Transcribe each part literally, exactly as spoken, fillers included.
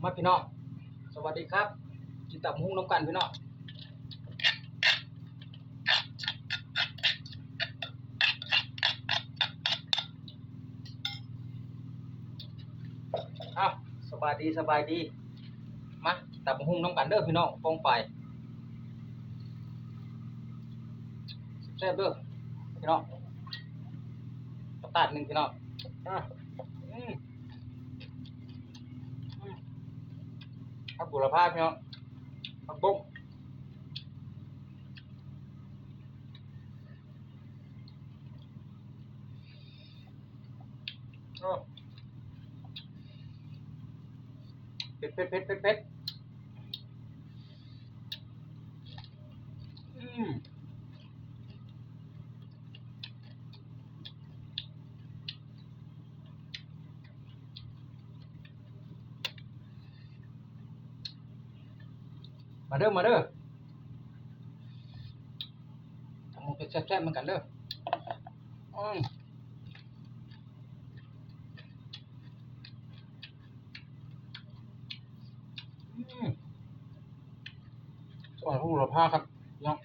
มาพี่น้อง สวัสดีครับ กินตำบักหุ่งนำกันพี่น้อง อ้าว สบายดี สบายดี มา กินตำบักหุ่งนำกันเด้อพี่น้อง ปองไป แซ่บๆเด้อพี่น้อง ตำถาดหนึ่งพี่น้อง อ่ะ อืม อืม ผักบุรพาพี่น้อง ผักบุ้ง โอ้ เผ็ด เผ็ด เผ็ด เผ็ด เผ็ด อืม มาเด้อ มาเด้อ ตำบักหุ่งแซ่บๆเหมือนกันเด้อ อืม อืม สอนผู้ละผ้าครับเนาะ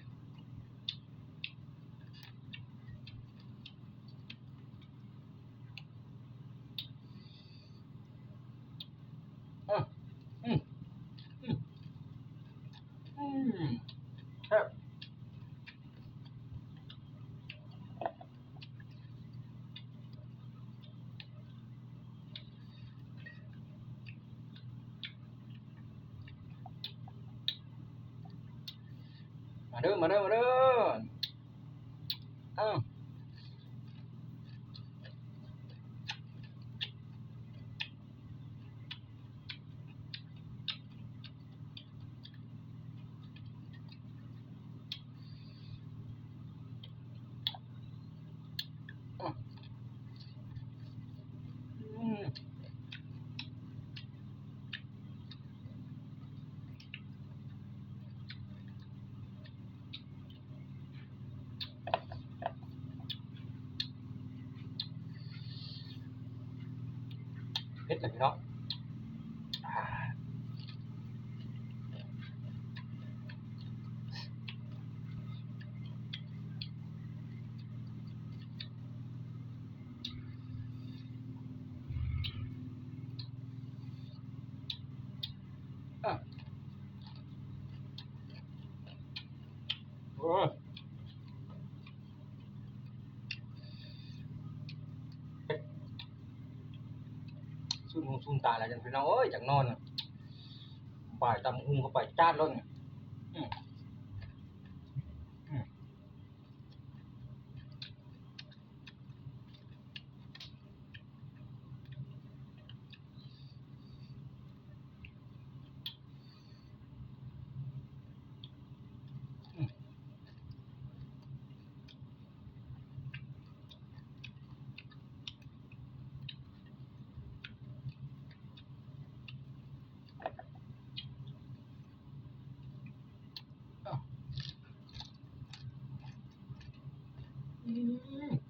อืม อืม อืม อืม แซ่บ มาเด้อ มาเด้อ มาเด้อ เอ้า อืม เผ็ดเลยพี่น้อง อ่า อ่ะ โอ้ย ซุ่มหูซุ่มตาแล้วจังพี่น้องเอ้ย จักนอนน่ะ บ่ายตำบักหุ่งเข้าไปจาดแล้วเนี่ย อืม อืม อืม